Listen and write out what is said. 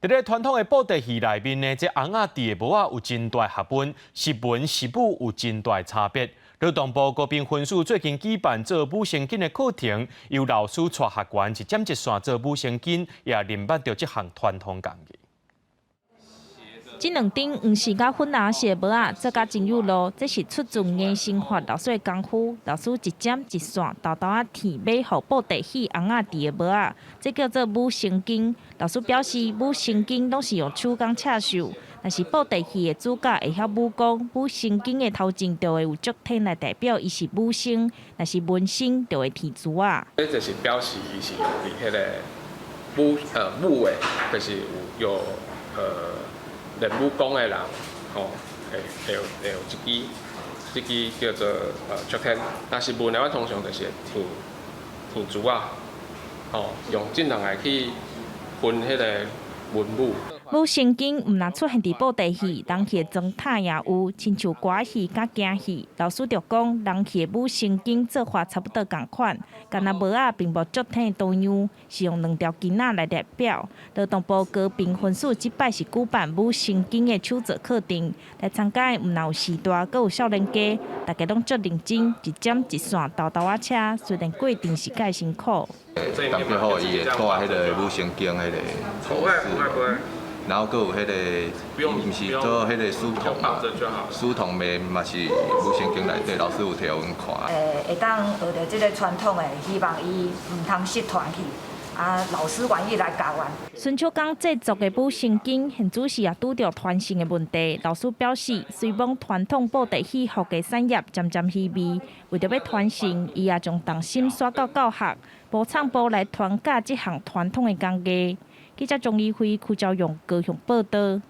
佇咧傳統的布袋戲內面呢，這尪仔戴的帽仔有真大學問，是文是武有真大差別。勞動部高屏分署最近舉辦做舞生巾的課程，由老師帶學員一針一線做舞生巾，也認捌著這項傳統工藝。這兩頂黃色佮粉紅色帽仔做甲真有路，這是出自硬生發老師的功夫。老師一針一線，沓沓仔紩買予布袋戲尪仔戴的帽仔，這叫做舞生巾。老師表示，舞生巾攏是用手工刺繡，但是布袋戲的主角會曉武功，舞生巾的頭前就會有竹天來代表伊是武生，若是文生就會提珠仔。這就是表示伊是佇彼个武的，就是有練武功的人，吼，會有這支叫做竹天。若是文的，我通常就是會提提珠仔，吼，用這兩个去分彼个文武。舞生巾毋但出現佇布袋戲，人戲的裝塔也有，親像歌戲佮京戲。老師就講，人戲的舞生巾做法差不多仝款，干焦帽仔並無竹天的圖樣，是用兩條巾仔來代表。勞動部高屏分署這擺是舉辦舞生巾的手作課程，來參加的毋但有序大，閣有少年家，大家攏足認真，一針一線沓沓仔車，雖然過程是較辛苦。感覺好，伊會帶彼个舞生巾彼个圖示。然後閣有彼个，毋是做彼个書童嘛？書童的嘛是舞生巾內底，老師有提予阮看。會當學著這个傳統的，希望伊毋通失傳去。啊，老師願意來教阮。純手工製作的舞生巾，現主時也拄著傳承的問題。老師表示，雖罔傳統布袋戲服的產業漸漸稀微，為著欲傳承，伊也將重心徙到教學，無創部來傳教這項傳統的工藝。記者鍾怡輝、柯昭勇高雄報導。